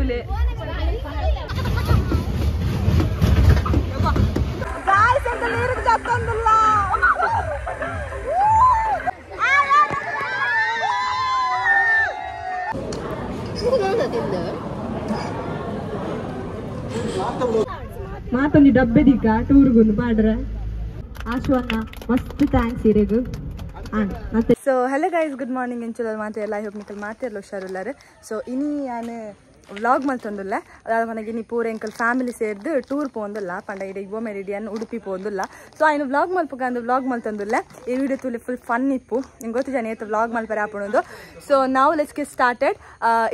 ತುಲೆ guys ಅಂತ ನೀರಿಗೆ ಜತ್ತೊಂದಿಲ್ಲ. ಮಾತೊಂದು ಡಬ್ಬೆ ದಿಕ್ಕ ಟೂರ್ಗೊಂದು ಪಾಡ್ರ ಆಶ್ವನ್ನ ಮಸ್ತ್ thanks ಇರೆಗು. So hello guys, good morning. ಎಂಚುಲ ಮಾತೆಲ್ಲ I hope ನಿಕಲ್ ಮಾತೆಲ್ಲ ಹುಷಾರುಲ್ಲಾರೆ. ಸೊ ಇನಿ ಯಾನು ವ್ಲಾಗ್ ಮಲ್ತೊಂದುಲ್ಲ, ಅದಾದ ಮನೆಗೆ ಇನಿ ಪೂರ ಎಂಕಲ್ ಫ್ಯಾಮಿಲಿ ಸೇರ್ದು ಟೂರ್ ಪೋಂದುಲ್ಲ ಪಂಡ ಇಡೆ ಯುವ ಮೆರಿಡಿಯನ್ ಉಡುಪಿ ಪೋಂದುಲ್ಲ. ಸೊ ಆಯ್ನು ವ್ಲಾಗ್ ಮಲ್ಪಕಂದು ವ್ಲಾಗ್ ಮಲ್ತೊಂದುಲ್ಲ. ಈ ವಿಡಿಯೋ ತುಲಿ ಫುಲ್ ಫನ್ ಇಪ್ಪು, ನಿಂಗೆ ಗೊತ್ತು ಜನ ಏತು ವ್ಲಾಗ್ ಮಲ್ಪರೆ ಆಪುಣದು. ಸೊ ನಾವು let's get started.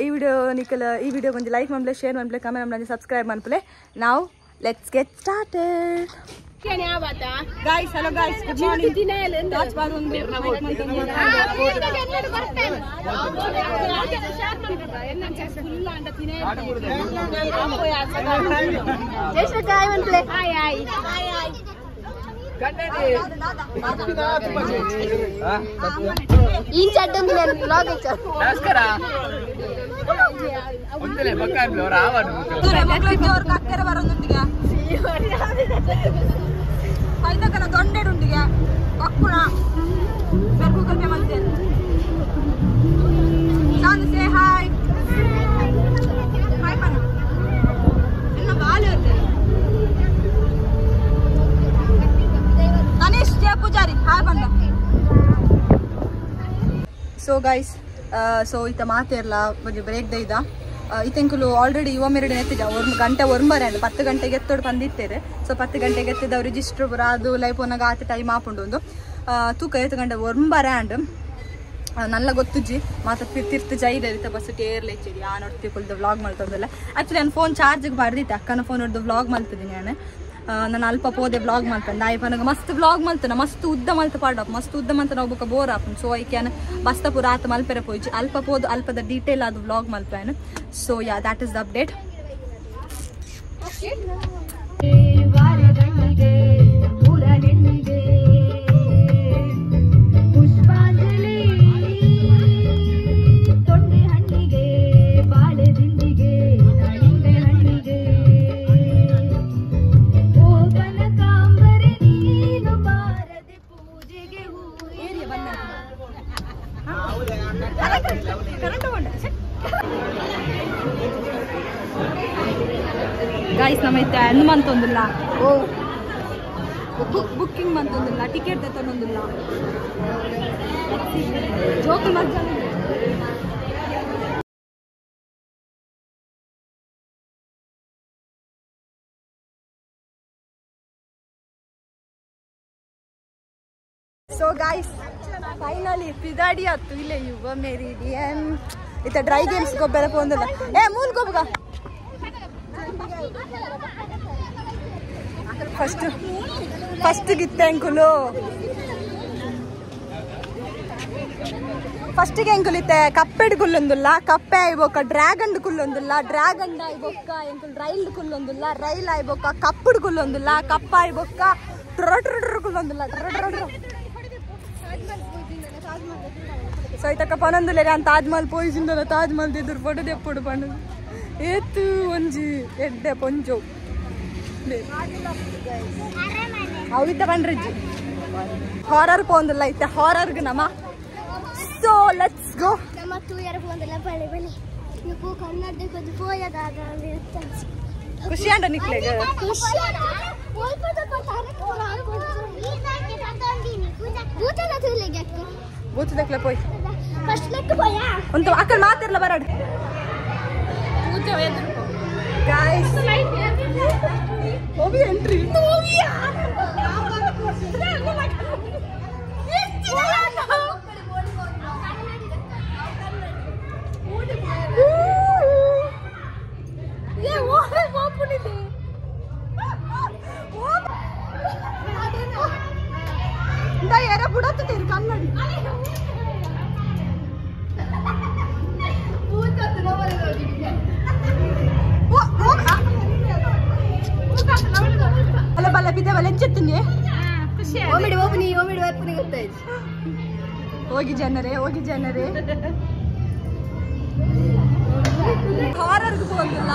ಈ ವಿಡಿಯೋ ನಿಕಲ್ ಈ ವಿಡಿಯೋ ಒಂಜಿ ಲೈಕ್ ಮನ್ಪುಲೆ, ಶೇರ್ ಮನ್ಪುಲೆ, ಕಮೆಂಟ್ ಮನ್ಪುಲೆ, ಸಬ್ಸ್ಕ್ರೈಬ್ ಮನ್ಪುಲೆ. ನಾವು let's get started. Guys, hello guys, good morning. Touch barundu ನಮಸ್ಕಾರ. ಐದಕ್ಕನ ದೊಂಡೆಡುಂಡಿಗೆ ಕಕ್ಕುಣ ಸರ್ ಗೂಗಲ್ ಪೇ ಮಾಡ್ತೇನೆ. ನಾನು ಸೇ ಹಾಯ್ ಹಾಯ್ ಪನ ಇನ್ನು ಬಾಲು ಇರ್ತೇನೆ. ತನಿಷ್ ಜಯ ಪೂಜಾರಿ ಹಾಯ್ ಬಂದ. ಸೊ ಗೈಸ್, ಸೊ ಈತ ಮಾತಿರಲ್ಲ ಒಂಜಿ ಬ್ರೇಕ್ ದೈದ ಇತೆಂಕುಲು ಆಲ್ರೆಡಿ ಯುವ ಮೆರಡಿನ ಎತ್ತಿದ್ದ ಒಂದು ಗಂಟೆ ಒರ್ಂಬರೆ ಅಂಡ್ 10 ಗಂಟೆಗೆ ಎತ್ತೋಡು ಬಂದಿತ್ತೇರೆ. ಸೊ 10 ಗಂಟೆಗೆ ಎತ್ತಿದವು ರಿಜಿಸ್ಟ್ರ್ ಪೂರ ಅದು ಲೈಫ್ ಒನ್ನಾಗ ಆತ ಟೈಮ್ ಆಪುಂಡು ಒಂದು ತೂಕ 8 ಗಂಟೆ ಒರ್ಂಬರೆ ಅಂಡ್ ನಲ್ಲ ಗೊತ್ತುಜ್ಜಿ ಮಾತ ತಿರ್ತು ಜೈದ ಇತ್ತ ಬಸ್ ಟೇರ್ಲೆ ಹೆಚ್ಚಿರಿ ಆ ನೋಡ್ತಿ ಕುಲ್ದು ವ್ಲಾಗ್ ಮಲ್ತೊಂದಲ್ಲ. ಆ್ಯಕ್ಚುಲಿ ನಾನು ಫೋನ್ ಚಾರ್ಜಿಗೆ ಬಾರ್ದಿತ್ತೆ, ಅಕ್ಕನ ಫೋನ್ ಹೊಡೆದು ವ್ಲಾಗ್ ಮಲ್ತಿದ್ದೀನಿ ನಾನು. ನಾನು ಅಲ್ಪ ಪೋದೆ ವ್ಲಾಗ್ ಮಲ್ಪಂದು ಆಯ್ ಪನಗ ಮಸ್ತ್ ವ್ಲಾಗ್ ಮಲ್ತನ ಮಸ್ತ್ ಉದ್ದ ಮಲ್ತ ಪಾಡಪ್ ಮಸ್ತ್ ಉದ್ದ ಮಲ್ತ ನಾವು ಬೊಕ ಬೋರ್ ಆಪುಂಡು. ಸೊ ಐಕ್ಯಾನ ಬಸ್ತ ಪೂರ ಆತ ಮಲ್ಪೆರೆ ಪೋಯಿಜಿ, ಅಲ್ಪ ಪೋದು ಅಲ್ಪದ ಡೀಟೇಲ್ ಅದು vlog ಮಲ್ಪೇನು. So yeah, that is the update. Guys, ನಮ್ಮ ಇತ್ತೆ ಎಂದ್ ಮಂತೊಂದಿಲ್ಲ, ಬುಕ್ಕಿಂಗ್ ಮಂತೊಂದಿಲ್ಲ, ಟಿಕೆಟ್ ತಗೊಂಡಿಲ್ಲ. ಜೋಕ್ ಮಜ್ಜ. ಸೊ ಗೈಸ್, ಫೈನಲಿ ಪಿದಾಡಿ ಆತು ಇಲ್ಲೇ ಯುವ ಮೆರಿಡಿಯನ್. ಇತ್ತ ಡ್ರೈ ಗೇಮ್ಸ್ ಗೊಬ್ಬರ ಪೋಂದಲ್ಲ. ಏ ಮೂಲ್ ಗೊಬ್ಬಗ ಫಸ್ಟ್ ಫಸ್ಟ್ ಗಿತ್ತೆ ಅಂಕುಲು ಫಸ್ಟಿಗೆ ಎಂಕುಲಿತ್ತೆ ಕಪ್ಪೆಡ್ ಕುಲ್ಲೊಂದುಲ್ಲ, ಕಪ್ಪೆ ಆಯ್ಬೊಕ್ಕ ಡ್ರ್ಯಾಗನ್ ಕುಲ್ಲೊಂದುಲ್ಲ, ಡ್ರ್ಯಾಗನ್ ಆಯ್ಬೊಕ್ಕ ಎಂಕುಲು ರೈಲ್ ಕುಲ್ಲೊಂದುಲ್ಲ, ರೈಲ್ ಆಯ್ಬೊಕ್ಕ ಕಪ್ಪುಡ್ ಕುಲ್ಲೊಂದುಲ್ಲ, ಕಪ್ಪ ಆಯ್ಬೊಕ್ಕ ಟ್ರ ಟ್ರ ಟ್ರ ಕುಲ್ಲೊಂದುಲ್ಲ ಟ್ರ ಟ್ರ ಟ್ರ. ಸೊ ಇತಕ್ಕ ಪನೊಂದುಲ್ಲೆರ್ ಯಾನ್ ತಾಜ್ ಮಹಲ್ ಪೋಯಿಜಿಂದಲ ತಾಜ್ ಮಹಲ್ ಎದುರು ಫೋಟೋ ದೆಪ್ಪೊಡು ಪಂಡು ಏತು ಒಂಜಿ ಎಡ್ಡೆ ಪೊಂಜೋ ಅವು ಇತ್ತ ಪಂಡ್ರಿಜ್ಜಿ ಹಾರರ್ ಪೋಂದುಲ್ಲ ಇತ್ತೆ ಹಾರರ್ಗ್ ನಮ. So let's go. ನಮ್ಮ ತೂಯರ ಪೋಂದುಲ್ಲ ಬಲೆ ಬಲೆ ನೀವು ಕನ್ನಡ ಕೊಂಚ ಪೋಯದಾದ ಖುಷಿ ಅಂಡ ನಿಕ್ಲೆಗ್ ಖುಷಿ ಬೂತದಕ್ಲೆ ಪೋಯ್ ಫಸ್ಟ್ ಲೆಕ್ಕ ಪೋಯಾ ಒಂದು ಅಕ್ಕಲ್ ಮಾತಿರ್ಲ ಬರಡ್. ಗಾಯ್ಸ್ ಓವಿ ಎಂಟ್ರಿ ಓವಿಯಾ ಏ ಓರೆ ಓಪುನಿದೆ ಓ ಇಂದ ಎರ ಬುಡತ್ತಿರು ಕನ್ನಡಿ ಅಲ್ಲ ಬಲ್ಲ ಬಿದ್ದೆ ಬಲ್ಲ ಎಂಚೆತ್ತೀನಿ ಹೋಗಿ ಜನರೇ, ಹೋಗಿ ಜನರೇ. ಹಾರರ್ಗೆ ಹೋಗಿಲ್ಲ.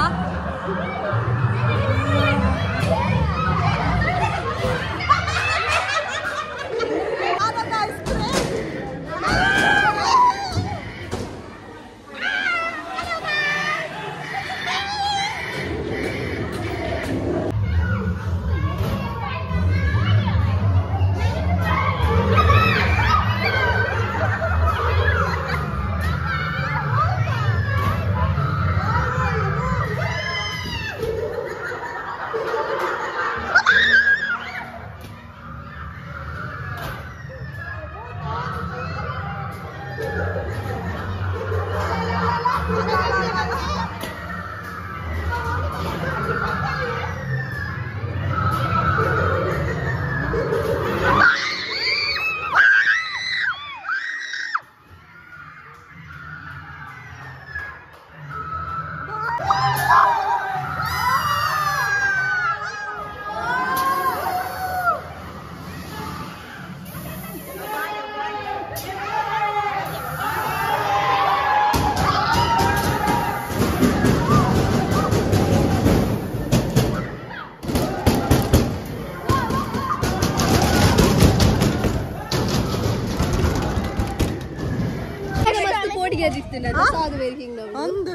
ಒಂದು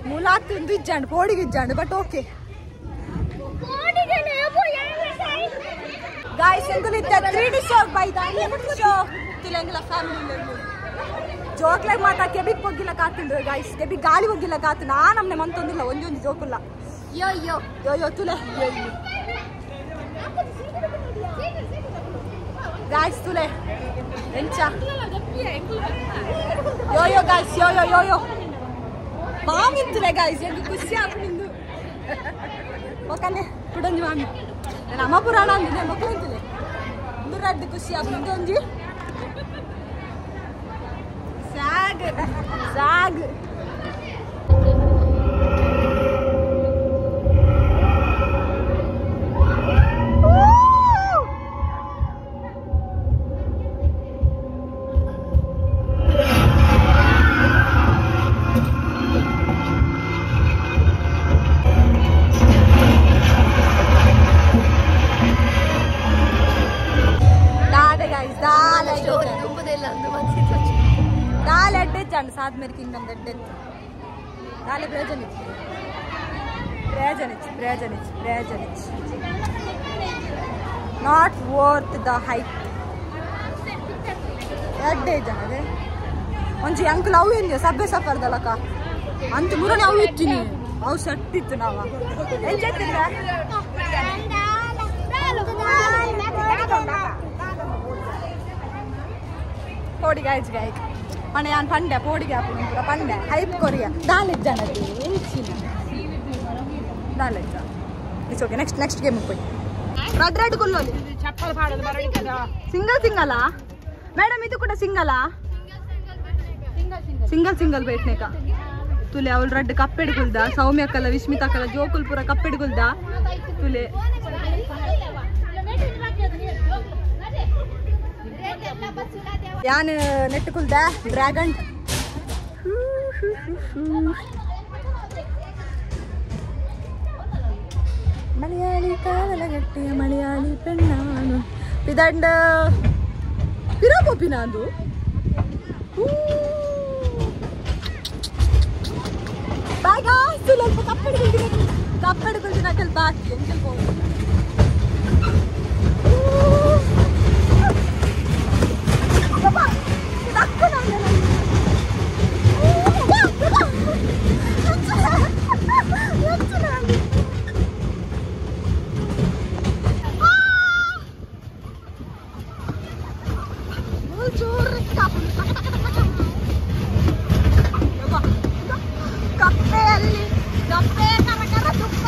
ಮೂಲಾತ್ ಇಜ್ಜಾಂಡ್ ಪೋಡಿಗೆ ಇಜ್ಜಾಂಡ್ ಬಟ್ ಓಕೆ ಗಾಯ್ಸ್ ಎಂಕುಲು ಇತ್ತ 3D show ಬೈದ ಶೋ ತಿಲಂಗಲ ಫ್ಯಾಮಿಲಿ ಜೋಕ್ಲಾಗ ಮಾತಾ ಕೆಬಿಗ್ ಪೊಗ್ಗಿಲ್ಲ ಕಾತುಂಡು ಗಾಯ್ಸ್ ಕೆಬಿಗ್ ಗಾಳಿ ಹೋಗಿಲ್ಲ ಕಾತು ನಾ ನಮ್ನೆ ಮಂತೊಂದಿಲ್ಲ ಒಂಜೊಂಜಿ ಜೋಕುಲ್ಲ ಯೋ ಯೋ ಯೋ ಯೋ ತುಲೆ ಗಾಯ್ಸ್ ತುಲೆ ಎಂಚ yo yo guys yo yo yo yo ಮಾಮಿ ತುಲೆ ಗಾಯ್ಸ್ ಎಂಕು ಖುಷಿ ಆಪುಂಡು ಒಕನೆ ಕುಡಂಜಿ ಮಾಮಿ ನಮ್ಮ ಪುರಾಣ ಅಂದಿದೆ ಮಕ್ಕಳು ತುಲೆ ರಡ್ಡು ಖುಷಿ ಆಪುಂಡು ಒಂಜಿ ಸಾಗ್ ಸಾಗ್ ಸಾದ್ ಮೇರೆ ಕಿಂಗ್ಡಮ್ ದಡ್ಡೆ ದಾಲೆ ಪ್ರಯೋಜನ ಪ್ರಯೋಜನ ಪ್ರಯೋಜನ ಪ್ರಯೋಜನ not worth the hype ಎಡ್ಡೆ ಜನ ಒಂಜಿ ಅಂಕಲ್ ಅವು ಏನು ಸಬ್ಬೆ ಸಫರ್ದಲಕ ಅಂತ ಮುರನೆ ಅವು ಇತ್ತೀನಿ ಅವು ಸೆಟ್ ಇತ್ತು ನಾವ ಎಂಚತ್ತಿಲ್ಲ ಪೋಡಿಗೆ ಆಯ್ತು ಗಾಯಕ್ ಮನೆ ಯಾನ್ ಪಂಡೆ ಪೋಡಿಗೆ ಹಾಪುನಿ ಪೂರ ಪಂಡೆ ಹೈಪ್ ಕೊರಿಯ ದಾಲೆಜ್ಜ ಎಂಚಿನ ದಾಲೆಜ್ಜ it's okay next next game ಹೋಗಿ ರಡ್ ರಡ್ ಗುಲ್ಲೋಲಿ ಸಿಂಗಲ್ ಸಿಂಗಲಾ ಮೇಡಮ್ ಇದು ಕೂಡ ಸಿಂಗಲಾ ಸಿಂಗಲ್ ಸಿಂಗಲ್ ಬೇಟ್ನೇಕ ತುಲೆ ಅವಳು ರಡ್ಡು ಕಪ್ಪೆಡ್ಗುಲ್ದ ಸೌಮ್ಯಕ್ಕಲ್ಲ ವಿಸ್ಮಿತಕ್ಕಲ್ಲ ಜೋಕುಲ್ ಪೂರ ಕಪ್ಪೆಡ್ಗುಲ್ದ ತುಲೆ ಯಾನ್ ನೆಟ್ಟುಕುಲ್ದ ಡ್ರ್ಯಾಗನ್ ಮಲಯಾಳಿ ಕಾಲಗಟ್ಟಿಯ ಮಲಯಾಳಿ ಪೆಣ್ಣಾನು ಪಿದಂಡ ಪಿರಾಪೋಪಿನಾಂದು ಬಾಯ್ ಗಾಯ್ಸ್ ಸ್ವಲ್ಪ ಕಪ್ಪೆಡ್ಗುಲ್ದಿನ ಕಪ್ಪೆಡ್ಗುಲ್ದಿನ ಅಕಲ್ ಬಾಕಿ ಎಂಕಲ್ ಹೋಗಿ ಕಪ್ಪೆಯಲ್ಲಿ ಕಪ್ಪೆ ಕರ ಕರ ತುಪ್ಪ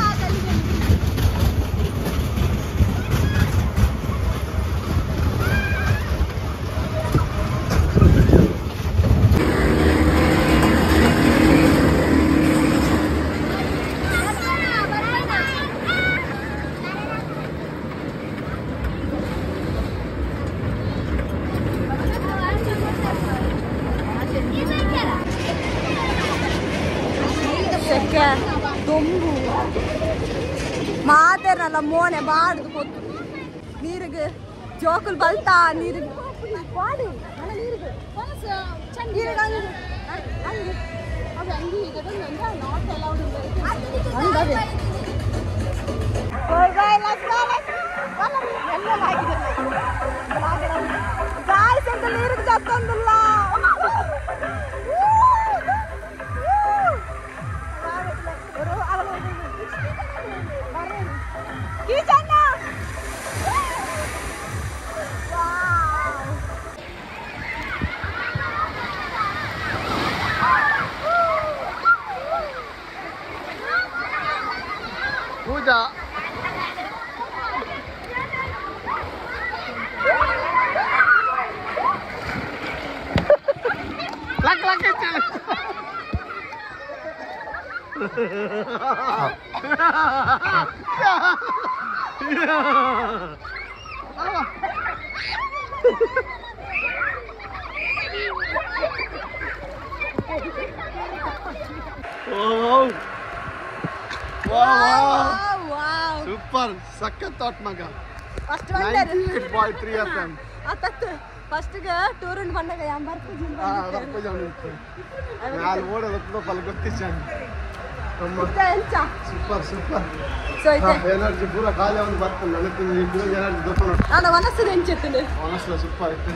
ದೊಂಬು ಮಾತೆರ್ನಲ್ಲ ಮೋನೆ ಬಾಡ್ದು ಪೊತ್ತು ನೀರಿಗೆ ಜೋಕುಲ್ ಬಲ್ತಾ ನೀರಿಗೆ ಬಾಡು ನೀರಿಗೆ ನೀರಿಗೆ ಜತ್ತೊಂದಿಲ್ಲ. ಪೂಜಾ ಲಕ್ ಲಕ್ ಸೂಪರ್ ಸಖತ್ ಥಾಟ್ ಮಗ. First 98.3 FM. ಅತ್ತತ್ತು ಫಸ್ಟ್ ಗೆ ಟೂರ್ ಉಂಡು ಬಂದಾಗ ಯಾನ್ ಬರ್ಪುಜಿ ನಾಲ್ ಓಡೋದಕ್ಕೆ ಪಲ್ ಗೊತ್ತಿಚ್ಚಾಂಡ್. Super super. ಸೊ ಐತೆ ಎನರ್ಜಿ ಪೂರ ಖಾಲಿ ಒಂದು ಬರ್ತದೆ ನನಗೆ ಎನರ್ಜಿ ದೊಪ್ಪನ. ನಾನು ಮನಸ್ಸು ಎಂಚೆತ್ತನೆ ಮನಸ್ಸು ಸೂಪರ್ ಇತ್ತು.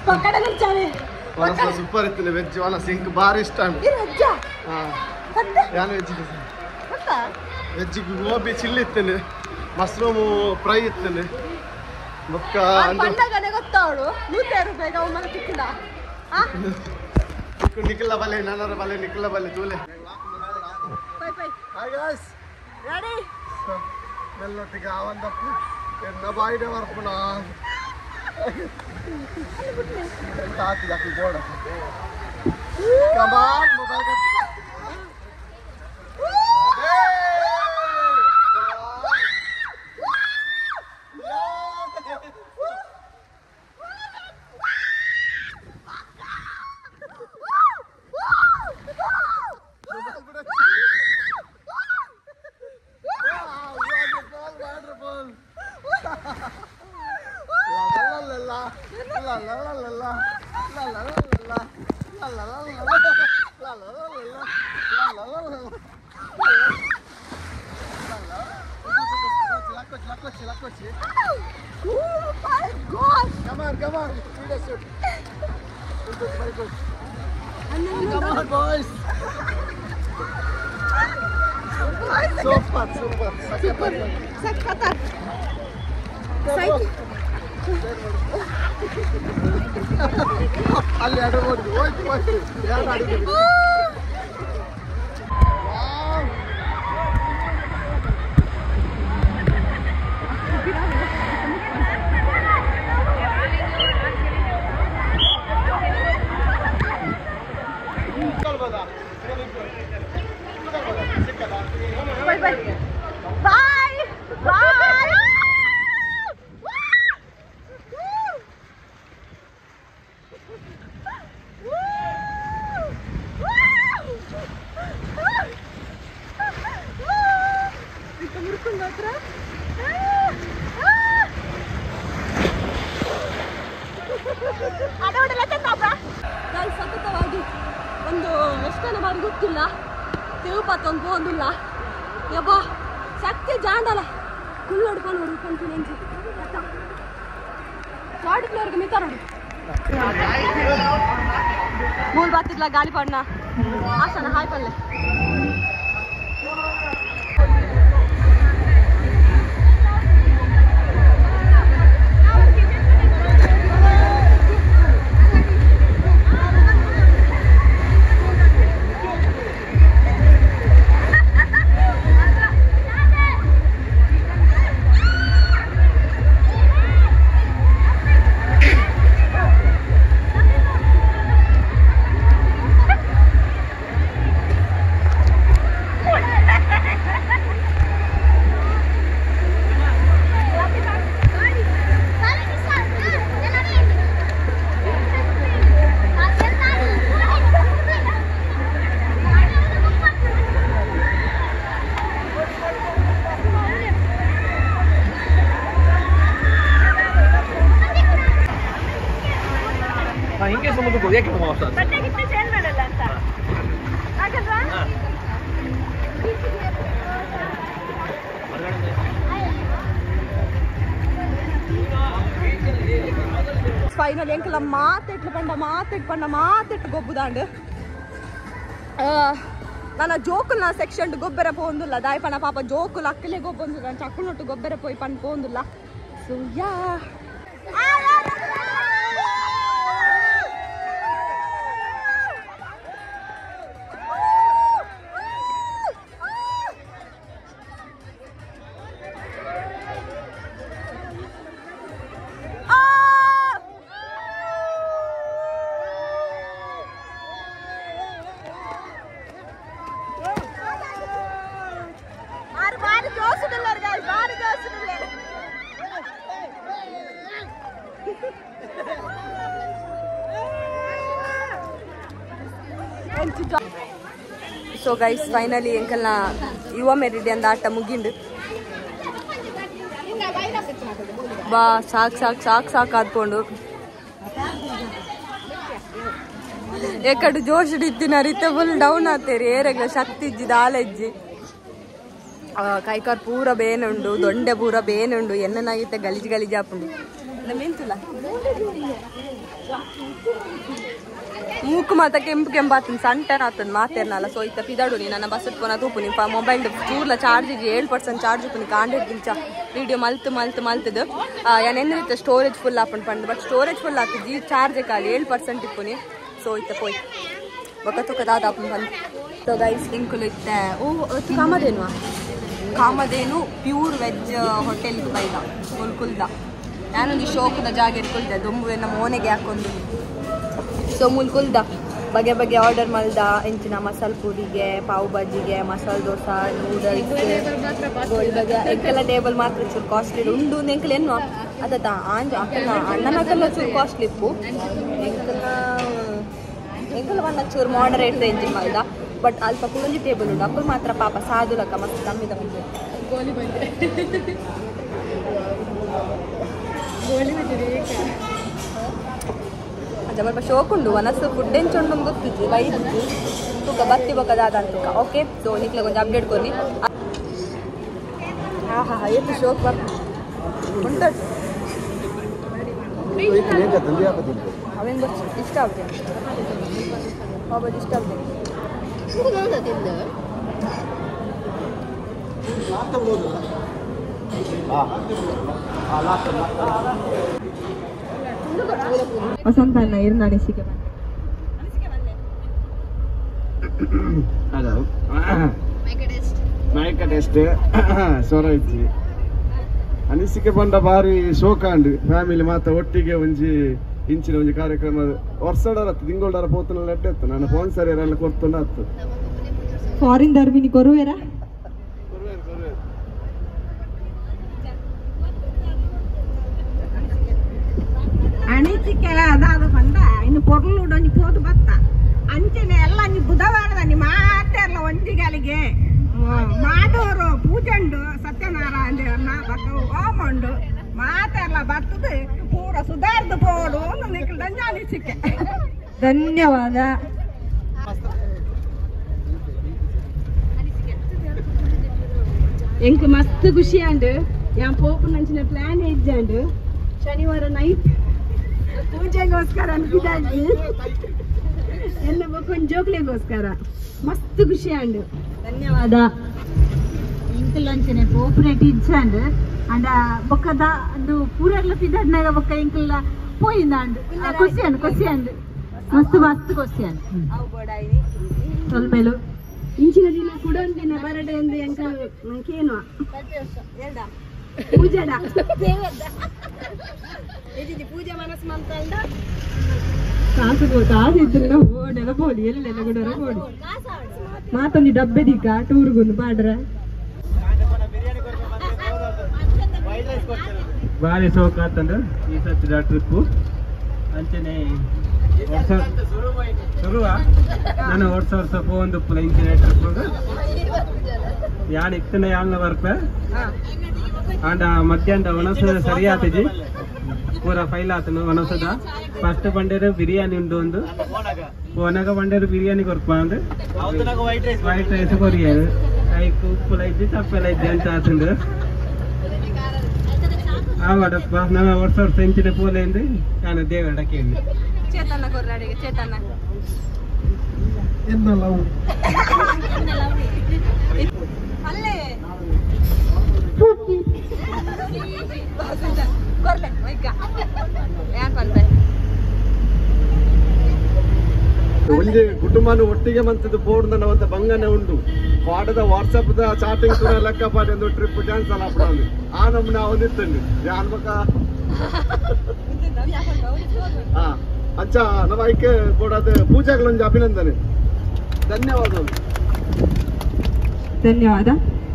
ಪಕ್ಕಡ ನಿಲ್ಚಾನೆ ಮನಸ್ಸು ಸೂಪರ್ ಇತ್ತು. ವೆಜ್ ವಾಲ ಸಿಂಕ್ ಬಾರಿ ಇಷ್ಟ. ಈ ವೆಜ್ಜಾ? ಹಾ ಯಾನು ವೆಜ್ ಗೊತ್ತಾ? ವೆಜ್ ಗೋಬಿ ಚಿಲ್ಲಿ ಇತ್ತೇನೆ, ಮಶ್ರೂಮ್ ಫ್ರೈ ಇತ್ತೇನೆ. ಬೊಕ್ಕ ಪಂಡಗನೆ ಗೊತ್ತಾವಳು 100 ರೂಪಾಯಿ ಅವು ಮನೆ ತಿಕ್ಕಿದ ನಿಖಿಲ ಬಲೆ ನಾನರ ಬಲೆ ನಿಖಿಲ ಬಲೆ ತೂಲೆ. Bye bye. Hi guys, ready? ಮೆಲ್ಲೊಟ್ಟಿಗೆ ಆವಂದಪ್ಪು ಎನ್ನ ಬಾಯಿಡೆ ಬರ್ಪುಣ ತಾತಿದ ಗೋಡ. Come on, mobile. Oh my God! Come on, come on. Shoot. Very good. Come on, boys. Super, super. Super. ಸಖತ್. ಅಲ್ಲಿ ಎರಡು ಓಡಿದ್ರು. ಹೋಯ್ತು ಹೋಯ್ತು. ಎರಡು ಆಡಿದ್ರು. Bye bye. Bye. Bye. ಸತತವಾಗಿ ಒಂದು ಎಷ್ಟನ ಬಾರಿ ಗೊತ್ತಿಲ್ಲ ತಿರುಪತಿ ಒಂದು ಒಂದಿಲ್ಲ ಯಬ್ಬ ಶಕ್ತಿ ಜಾಂಡಲ ಕುಳ್ಳೊಡ್ಕೊಂಡು ಹುಡ್ಕೊಂತೀನಿ ಅಂಜಿ ಥರ್ಡ್ ಫ್ಲೋರ್ಗೆ ಮಿತ ನೋಡು ಮೂರು ಬಾತಿದ್ಲ ಗಾಳಿ ಪಣ್ಣ ಆಸನ ಹಾಯ್ ಪಲ್ಲೆ. ಫೈನಲ್ ಎಂಕಲ ಮಾತೆಟ್ಲು ಪಂಡ ಮಾತೆಟ್ ಪಂಡ ಮಾತೆಟ್ ಗೊಬ್ಬುದಾಂಡ್ ನನ್ನ ಜೋಕುಲ್ನ ಸೆಕ್ಷನ್ ಗೊಬ್ಬರ ಪೋಂದುಲ್ಲ ದಾಯಪಣ ಪಾಪ ಜೋಕುಲ್ ಅಕ್ಕಲೆ ಗೊಬ್ಬೊಂದುಲ್ಲ ಚಕ್ಕುನೊಟ್ಟು ಗೊಬ್ಬರ ಪೋಯ್ ಪಂಡ್ ಪೋಂದುಲ್ಲ so yeah so guys finally ಎಂಕಲ್ನ ಯುವ ಮೆರಿಡಿಯನ್ ಆಟ ಮುಗಿಂಡು ಬಾ ಸಾಕು ಸಾಕು ಸಾಕು ಸಾಕು ಆದ್ಕೊಂಡು ಎಕಡು ಜೋಶ್ ಇತ್ತಿನ ರೀತೆ ಫುಲ್ ಡೌನ್ ಆತೇರಿ ಏರೆಗ್ಲ ಶಕ್ತಿ ಇಜ್ಜಿ ದಾಲೆಜ್ಜಿ ಕೈಕಾರ್ ಪೂರ ಬೇನುಂಡು ದೊಂಡೆ ಪೂರ ಬೇನುಂಡು ಎನ್ನನಾಗಿತ್ತೆ ಗಲೀಜು ಗಲೀಜು ಆಪುಂಡು ಮೆಂತುಲ ಮೂಕು ಮಾತ ಕೆಂಪು ಕೆಂಪು ಆತನ ಸಣ್ಣ ಆತನ ಮಾತೇರ್ನಲ್ಲ ಸೊ ಇತ್ತ ಪಿದಾಡು ನೀ ನನ್ನ ಬಸ್ ಪೋನ ತೂಪು ನಿಮ್ಮ ಮೊಬೈಲ್ ಚೂರ್ಲ ಚಾರ್ಜ್ 7% ಚಾರ್ಜ್ ಉಪ್ಪು ಕಾಂಡೆಡ್ ಗಿಂಚ ವಿಡಿಯೋ ಮಲ್ತು ಮಲ್ತು ಮಲ್ತದು ಯಾನೆನ್ನ ಸ್ಟೋರೇಜ್ ಫುಲ್ ಆಪನ್ ಪಂಡು ಬಟ್ ಸ್ಟೋರೇಜ್ ಫುಲ್ ಆತಜಿ ಚಾರ್ಜ್ ಖಾಲಿ 7% ಇಪ್ಪುನಿ ಸೊ ಇತ್ತ ಪೋಯ್ ಬೊಕ್ಕ ತುಕ್ಕ ದಾದ ಆಪನ್ ಬಂದು ಸೊ ಗೈಸ್ ಇಂಕುಲು ಇತ್ತೆ ಓ Kamadhenu Kamadhenu pure veg hotel ಬೈದ ಮುಲ್ಕುಲ್ದ ನಾನೊಂದು ಶೋಕದ ಜಾಗ ಇಟ್ಕೊಳ್ದೆ ದೊಂಬು ನಮ್ಮ ಮೋನೆಗೆ ಹಾಕೊಂಡು ಸೊ ಮುಲ್ಕುಲ್ದ ಬಗೆ ಬಗೆ ಆರ್ಡರ್ ಮಲ್ದ ಎಂಚಿನ ಮಸಾಲೆ ಪೂರಿಗೆ ಪಾವ್ ಭಾಜಿಗೆ ಮಸಾಲೆ ದೋಸೆ ನೂಡಲ್ಸ್ ಬಗೆ ಎಂಕೆಲ್ಲ ಟೇಬಲ್ ಮಾತ್ರ ಚೂರು ಕಾಸ್ಟ್ಲಿ ಉಂಡು ಎಂಕಲ್ ಏನು ಅದತ್ತ ಆಂಜ ಅಕ್ಕನ ಅಣ್ಣನ ಅಕ್ಕಲ್ಲ ಚೂರು ಕಾಸ್ಟ್ಲಿ ಇಪ್ಪು ಎಂಕಲ್ನ ಎಂಕಲ್ ಒಂದ ಚೂರು ಮಾಡರೇಟ್ ರೇಂಜ್ ಮಲ್ದ ಬಟ್ ಅಲ್ಪ ಕುಡೊಂಜಿ ಟೇಬಲ್ ಉಂಡು ಅಕ್ಕಲ್ ಮಾತ್ರ ಪಾಪ ಸಾಧುಲಕ್ಕ ಮಸ್ತ್ ಕಮ್ಮಿದ ಅಜ್ಜ ಶೋಕ್ ಉಂಡು ವನಸ್ಸು ಫುಡ್ ಎಂಚುಂಡು ಗೊತ್ತಿಜ್ಜಿ ವೈದ್ಯು ತೂಕ ಬತ್ತಿ ಬೊಕ್ಕ ದಾದ ತೂಕ ಓಕೆ ಸೊ ನಿಕ್ಲೆ ಕೊಂಚ ಅಪ್ಡೇಟ್ ಕೊರ್ನಿ ಹಾ ಹಾ ಹಾ ಏತು ಶೋಕ್ ಬರ್ ಉಂಟು ಅವೇನು ಬರ್ಚು ಇಷ್ಟ ಆಗ್ತದೆ ಬಾಬಾಜಿ ಇಷ್ಟ ಆಗ್ತದೆ ವಸಂತ ಅಣ್ಣ ಇರ್ನ ಅನಿಸಿಕೆ ಬಂದೆ ಹಲೋ ಮೈಕ ಟೆಸ್ಟ್ ಸೊರ ಇಜ್ಜಿ ಅನಿಸಿಕೆ ಬಂದ ಬಾರಿ ಶೋಕಾಂಡ್ ಫ್ಯಾಮಿಲಿ ಮಾತ ಒಟ್ಟಿಗೆ ಒಂಜಿ ಇಂಚಿನ ಒಂಜಿ ಕಾರ್ಯಕ್ರಮ ವರ್ಷಡರ ತಿಂಗಳಾರ ಪೋತನ ಎಡ್ಡೆ ಇತ್ತು ನಾನು ಫೋನ್ ಸರಿ ಎಲ್ಲ ಕೊಡ್ತುಂಡ ಆತು ಫಾರಿನ್ ಧರ್ಮಿನಿ ಕೊರುವೆರಾ ಅನಿಸಿಕೆ ಅದಾದ ಬಂದ ಇನ್ನು ಪೊರ್ಲು ಒಂಜಿ ಪೋದು ಬತ್ತ ಅಂಚನೆ ಎಲ್ಲ ನೀ ಬುಧವಾರದ ನಿಮ್ಮ ಮಾತೆಲ್ಲ ಒಂಜಿಗಳಿಗೆ ಮಾಡೋರು ಪೂಜೆಂಡು ಸತ್ಯನಾರಾಯಣ ದೇವರನ್ನ ಬಕ್ಕ ಹೋಮಂಡು ಮಾತೆಲ್ಲ ಬರ್ತದೆ ಪೂರ ಸುಧಾರ್ದು ಪೋಡು ನಿಕ್ಕಿಲ್ದಂಜ ಅನಿಸಿಕೆ. ಧನ್ಯವಾದ. ಎಂಕ್ ಮಸ್ತ್ ಖುಷಿ ಆಂಡ್ ಯಾನ್ ಪೋಪುನಂಚಿನ ಪ್ಲಾನ್ ಇಜ್ಜಾಂಡ್ ಶನಿವಾರ ನೈಟ್ ಪೂಜೆಗೋಸ್ಕರ ಅನ್ಪಿದಾಗಿ ಎಲ್ಲ ಬೊಕ್ಕೊಂದು ಜೋಕ್ಲೆಗೋಸ್ಕರ ಮಸ್ತ್ ಖುಷಿ ಆಂಡ್. ಧನ್ಯವಾದ. ಎಂಕಲ್ ಅಂಚನೆ ಪೋಪುನೆಟ್ ಇಜ್ಜಾಂಡ್ ಅಂಡ ಬೊಕ್ಕದ ಅಂದು ಪೂರೆರ್ಲ ಪಿದಡ್ನಾಗ ಬೊಕ್ಕ ಎಂಕಲ್ ಪೋಯಿಂದಾಂಡ್ ಖುಷಿ ಅಂಡ್ ಖುಷಿ ಅಂಡ್ ಮಸ್ತ್ ಮಸ್ತ್ ಖುಷಿ ಅಂಡ್ ಸೊಲ್ಮೆಲು ಇಂಚಿನ ದಿನ ಕುಡೊಂದಿನ ಬರಡೆ ಎಂದು ಎಂಕಲ್ ಕೇನುವ ಪೂಜೆಡ ಪೂಜೆ ಮನಸ್ಸು ಮಂತಲ್ದ ಕಾಸು ಕಾಸು ಇದ್ದಿಲ್ಲ ಓಡೆಲ್ಲ ಬೋಡಿ ಎಲ್ಲೆಲ್ಲ ಕೂಡ ಬೋಡಿ ಮಾತೊಂದು ಡಬ್ಬೆ ದಿಕ್ಕ ಟೂರ್ಗೊಂದು ಪಾಡ್ರ ಭಾರಿ ಶೋಕ ಆತಂದು ಈ ಸತ್ತಿದ ಟ್ರಿಪ್ಪು ಅಂಚನೆ ವರ್ಷ ಶುರುವ ನಾನು ವರ್ಷ ವರ್ಷ ಪೋಂದು ಇಂಚಿನ ಟ್ರಿಪ್ ಯಾನ್ ಇತ್ತನ ಯಾಳ್ನ ಬರ್ಪ ಆಂಡ ಮಧ್ಯಾಹ್ನದ ಒಣಸು ಸರಿ ಆತಜಿ. ಪೂರ ಫೈಲ್ ಆತನು ವನಸದ ಫಸ್ಟ್ ಬಂಡೇರು ಬಿರಿಯಾನಿ ಉಂಡು ಒಂದು ಪೋನಾಗ ಬಂಡೇರು ಬಿರಿಯಾನಿ ಕೊರ್ಪ ಅಂದ್ ವೈಟ್ ರೈಸ್ ಕೊರಿಯರು ಐಕ್ ಉಪ್ಪುಲ ಇಜ್ಜಿ ತಪ್ಪೆಲ ಇಜ್ಜಿ ಅಂತ ಆತಂದು ಆವಡಪ್ಪ ನಮ್ಮ ವರ್ಷ ವರ್ಷ ಇಂಚಿನ ಪೋಲೆ ನಾನು ದೇವರ ಕೇಳಿ ಚೇತನ ಕೊರ್ಲಾಡಿಗೆ ಚೇತನ ಅಲ್ಲೇ ಕೊರ್ಲೆ ಮೈಕ ಯಾನ್ ಪನ್ಪೆ ಒಂಜಿ ಕುಟುಂಬನ ಒಟ್ಟಿಗೆ ಮಂತದ್ದು ಬೋರ್ಡ್ ನವಂತ ಬಂಗನೆ ಉಂಡು ಪಾಡದ ವಾಟ್ಸಪ್ the chatting ಕೂಡ ಲೆಕ್ಕ ಪಾಡಿ ಒಂದು ಟ್ರಿಪ್ ಕ್ಯಾನ್ಸಲ್ ಆಪಡೋದು ಆ ನಮ್ಮನ್ನ ಅವನಿತ್ತಂడి ಯಾನ್ ಬಕ ಹಾ ಅಂಚ ನಮ್ಮ ಐಕೆ ಬೋರ್ಡ್ ಪೂಜಾಗಳೊಂದು ಅಭಿನಂದನೆ ಧನ್ಯವಾದಗಳು ಧನ್ಯವಾದ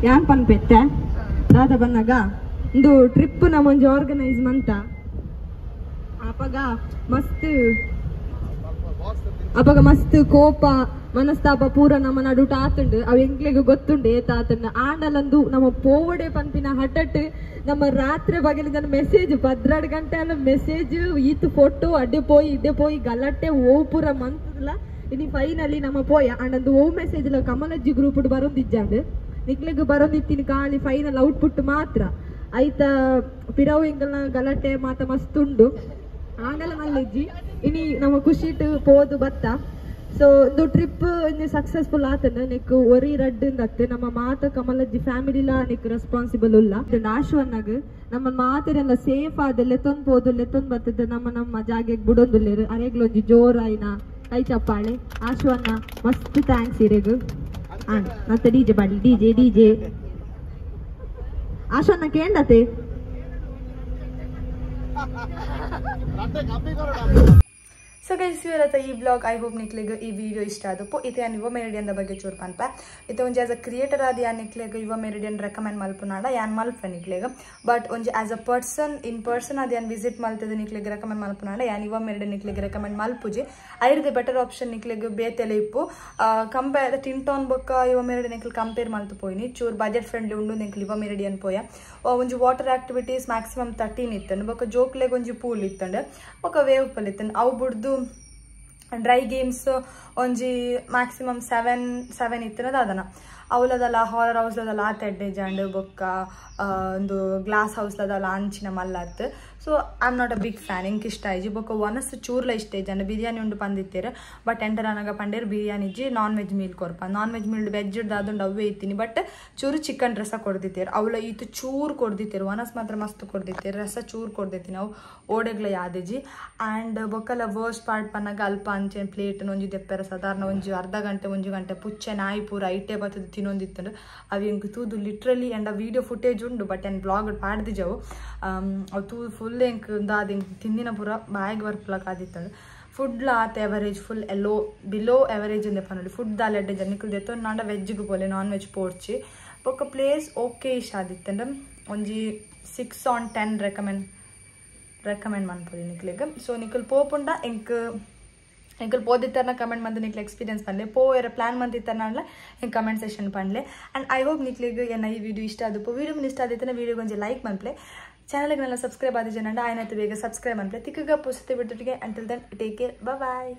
ಯಾನ್ ಪನ್ಪೆತ್ತೆ ದಾದ ಬಂದಾಗ ಒಂದು ಟ್ರಿಪ್ ನಮ್ಮೊಂಜಿ ಆರ್ಗನೈಸ್ ಮಂತ ಅಪಗ ಮಸ್ತ್ ಅಪಗ ಮಸ್ತ್ ಕೋಪ ಮನಸ್ತಾಪ ಪೂರ ನಮ್ಮ ನಡುಟ ಆತುಂಡು ಅವು ಎಂಕ್ಲೆಗ್ ಗೊತ್ತುಂಡು ಏತ ಆತುಂಡು ಆಂಡಲಂದು ನಮ್ಮ ಪೋವಡೆ ಪನ್ಪಿನ ಹಠಟ್ ನಮ್ಮ ರಾತ್ರಿ ಬಗೆಲಿದ ಮೆಸೇಜ್ 12 ಗಂಟೆ ಅಲ್ಲ ಮೆಸೇಜ್ ಈತ್ ಫೋಟೋ ಅಡ್ಡೆ ಪೋಯಿ ಇಡ್ಡೆ ಪೋಯಿ ಗಲಾಟೆ ಓ ಪೂರ ಮಂತದಲ್ಲ ಇನಿ ಫೈನಲಿ ನಮ್ಮ ಪೋಯ ಆಂಡಂದು ಓ ಮೆಸೇಜ್ ಇಲ್ಲ ಕಮಲಜ್ಜಿ ಗ್ರೂಪ್ ಬರೋದಿಜ್ಜಾಂಡು ನಿಕ್ಲೆಗ್ ಬರೋದಿತ್ತಿನ ಖಾಲಿ ಫೈನಲ್ ಔಟ್ಪುಟ್ ಮಾತ್ರ ಐತ ಪಿರವು ಎಂಕಲ್ನ ಗಲಾಟೆ ಮಾತ ಮಸ್ತ್ ಉಂಡು ಆಂಡಲ ಮಲ್ಲಿಜ್ಜಿ ಇನಿ ನಮ್ಮ ಖುಷಿಟ್ ಪೋದು ಬತ್ತ ಸೊ ಒಂದು ಟ್ರಿಪ್ ಇನ್ನು ಸಕ್ಸಸ್ಫುಲ್ ಆತನ ನಿಕ್ ಒರಿ ರಡ್ಡು ನಮ್ಮ ಮಾತ ಕಮಲಜ್ಜಿ ಫ್ಯಾಮಿಲಿಲ ನಿಕ್ ರೆಸ್ಪಾನ್ಸಿಬಲ್ ಉಲ್ಲ ಆಶುವನ್ನಾಗ ನಮ್ಮ ಮಾತೆರೆಲ್ಲ ಸೇಫ್ ಆದ ಲೆತ್ತೊಂದು ಪೋದು ಲೆತ್ತೊಂದು ಬರ್ತದೆ ನಮ್ಮ ನಮ್ಮ ಜಾಗೆಗೆ ಬುಡೊಂದುಲ್ಲೇರು ಅರೆಗ್ಲೊಂಜಿ ಜೋರಾಯಿನ ಕೈ ಚಪ್ಪಾಳೆ ಆಶುವನ್ನ ಮಸ್ತ್ thanks ಇರೆಗು ಮತ್ತೆ ಡಿಜೆ ಬಾಡಿ ಡಿಜೆ ಡಿಜೆ ಆಶುವನ್ನ ಕೇಂಡತೆ. ಸೊ ಗೈಸ್ ಇವರತ್ತ ಈ ಬ್ಲಾಗ್ I hope ನಿಕ್ಲೆಗ್ ಈ ವಿಡಿಯೋ ಇಷ್ಟ ಆದಪ್ಪು ಇತ್ತೆ ಯಾನ್ ಯುವ ಮೆರಿಡಿಯನ್ ಬಗ್ಗೆ ಚೂರು ಪನ್ಪ ಇತ್ತೆ ಒಂಜಿ ಆಸ್ ಅ ಕ್ರಿಯೇಟರ್ ಆದ್ ಯಾನ್ ನಿಕ್ಲೆಗ್ ಯುವ ಮೆರಿಡಿಯನ್ ರೆಕಮೆಂಡ್ ಮಲ್ಪುನಾಡ ಯಾನ್ ಮಲ್ಪೆ ನಿಕ್ಲೆಗ್ ಬಟ್ ಒಂಜಿ as a person in person ಆದ್ ಯಾನ್ ವಿಸಿಟ್ ಮಲ್ತದ ನಿಕ್ಲೆಗ್ ರೆಕಮೆಂಡ್ ಮಲ್ಪುನಾಡ ಯಾನ್ ಯುವ ಮೆರಿಡಿಯನ್ ನಿಕ್ಲೆಗ್ ರೆಕಮೆಂಡ್ ಮಲ್ಪುಜಿ ಐರ್ದೆ ಬೆಟರ್ ಆಪ್ಷನ್ ನಿಕ್ಲೆಗ್ ಬೇತೆಲೆ ಇಪ್ಪು ಕಂಪೇರ್ ಟಿಂಟಾನ್ ಬೊಕ್ಕ ಯುವ ಮೆರಿಡಿಯನ್ ನಿಕ್ಲೆ ಕಂಪೇರ್ ಮಲ್ತು ಪೋಯಿನಿ ಚೂರು ಬಜೆಟ್ ಫ್ರೆಂಡ್ಲಿ ಉಂಡು ನಿಕ್ಲೆ ಯುವ ಮೆರಿಡಿಯನ್ ಪೋಯ ಒಂಜಿ ವಾಟರ್ ಆಕ್ಟಿವಿಟೀಸ್ ಮ್ಯಾಕ್ಸಿಮಮ್ 13 ಇತ್ತಂಡು ಬೊಕ್ಕ ಜೋಕ್ಲೆಗ್ ಒಂಜಿ ಪೂಲ್ ಇತ್ತಂಡು ಬೊಕ್ಕ ವೇವ್ ಪೂಲ್ ಇತ್ತಂಡು ಅವು ಬುಡ್ದು ಡ್ರೈ ಗೇಮ್ಸ್ ಒಂಜಿ ಮ್ಯಾಕ್ಸಿಮಮ್ 7 ಇತ್ತನದ ಅದನ ಅವಲದಲ್ಲ ಹಾರರ್ ಹೌಸ್ಲದಲ್ಲ ಆತ ಎಡ್ಡೆ ಜಾಂಡು ಬೊಕ್ಕ ಒಂದು ಗ್ಲಾಸ್ ಹೌಸ್ಲದಲ್ಲ ಅಂಚಿನ ಮಲ್ಲತ್ತು. So I am not a big fan ಎಂಕ್ ಇಷ್ಟ ಆಯ್ಜಿ ಬೊಕ್ಕ ಒನಸ್ ಚೂರ್ಲ ಇಷ್ಟ ಇಜ್ಜಂಡು ಬಿರಿಯಾನಿ ಉಂಡು ಪಂದಿತ್ತೇರು ಬಟ್ ಎಂಟರ್ ಅನಗ ಪಂಡೇರು ಬಿರಿಯಾನಿ ಇಜ್ಜಿ ನಾನ್ ವೆಜ್ ಮೀಲ್ ಕೊರ್ಪ ನಾನ್ ವೆಜ್ ಮೀಲ್ ವೆಜ್ ಅದೊಂದು ಅವೇ ಇತ್ತೀನಿ ಬಟ್ ಚೂರು ಚಿಕನ್ ರಸ ಕೊಡ್ದಿತ್ತೇರು ಅವಳ ಈತು ಚೂರು ಕೊಡ್ದಿತ್ತೇರು ಒನಸ್ ಮಾತ್ರ ಮಸ್ತ್ ಕೊಡ್ದಿತ್ತೇರು ರಸ ಚೂರು ಕೊಡ್ದಿತ್ತೀನಿ ಅವು ಓಡೆಗ್ಲ ಯಾದಿಜಿ. ಆ್ಯಂಡ್ ಬೊಕ್ಕಲ ವರ್ಸ್ಟ್ ಪಾರ್ಟ್ ಪನ್ನಾಗ ಅಲ್ಪ ಅಂಚೆ ಪ್ಲೇಟ್ ಒಂಜಿ ದೆಪ್ಪೆರ ಸಾಧಾರಣ ಒಂಜಿ ಅರ್ಧ ಗಂಟೆ ಒಂಜಿ ಗಂಟೆ ಪುಚ್ಚೆ ನಾಯಿ ಪೂರ ಐಟೆ ಬತ್ತದ ತಿನ್ನೊಂದಿತ್ತಂಡು ಅವು ಎಂಕ್ ತೂದು ಲಿಟ್ರಲಿ ಆ್ಯಂಡ್ ಆ ವೀಡಿಯೋ ಫುಟೇಜ್ ಉಂಡು ಬಟ್ ಏನು ಬ್ಲಾಗ್ ಪಾಡ್ದಿಜವು ಅವು ತೂ ಫುಲ್ ಎಂಕ್ ದಾದ ಎಂಕ್ ತಿಂದಿನ ಪೂರ ಬಾಯಿಗೆ ಬರ್ಪುಲಕ್ ಆದಿತ್ತಂಡು. ಫುಡ್ಲ ಆತ ಎವರೇಜ್ ಫುಲ್ ಎಲ್ಲೋ ಬಿಲೋ ಎವರೇಜ್ ಅಂದೆ ಪನ್ನೊಲಿ ಫುಡ್ ದಾಲ ಎಡ್ಡೆ ಜನ ನಿಕುಲು ದೆತ್ತೊಂದು ನಾಂಡ ವೆಜ್ಗೆ ಪೋಲೆ ನಾನ್ ವೆಜ್ ಪೋಡ್ಚಿ ಬೊಕ್ಕ ಪ್ಲೇಸ್ ಓಕೆ ಇಷ್ಟ ಆದಿತ್ತಂಡು ಒಂಜಿ 6 on 10 recommend ಮನ್ಪೊಲಿ ನಿಕ್ಲೆಗ್. ಸೊ ನಿಕುಲು ಪೋಪುಂಡ ಎಂಕ್ ಎಂಕಲ್ ಪೋದಿತ್ತರ್ನ ಕಮೆಂಟ್ ಮಂದು ನಿಕ್ಲೆ ಎಕ್ಸ್ಪೀರಿಯನ್ಸ್ ಪನ್ಲೆ ಪೋಯರ ಪ್ಲಾನ್ ಮಂದಿತ್ತರ್ನ ಎಂಕ್ ಕಮೆಂಟ್ ಸೆಷನ್ ಪನ್ಲೆ. ಆ್ಯಂಡ್ I hope ನಿಕ್ಲೆಗ್ ಎನ್ನ ಈ ವಿಡಿಯೋ ಇಷ್ಟ ಆದಪ್ಪ ವಿಡಿಯೋ ಇಷ್ಟ ಆದಿತ್ತನ ವಿಡಿಯೋಗೆ ಒಂಜಿ ಲೈಕ್ ಮನ್ಪ್ಲೆ ಚಾನಲ್ಗೆ ನೆಲ್ಲ ಸಬ್ಸ್ಕ್ರೈಬ್ ಆದ ಜನ ಆಯ್ತು ಬೇಗ ಸಬ್ಸ್ಕ್ರೈಬ್ ಮನ್ಪ್ಲೆ ತಿಕ್ಕಗ ಪುಸ್ತಕ ಬಿಟ್ಟೊಟ್ಟಿಗೆ. Until then take care, bye.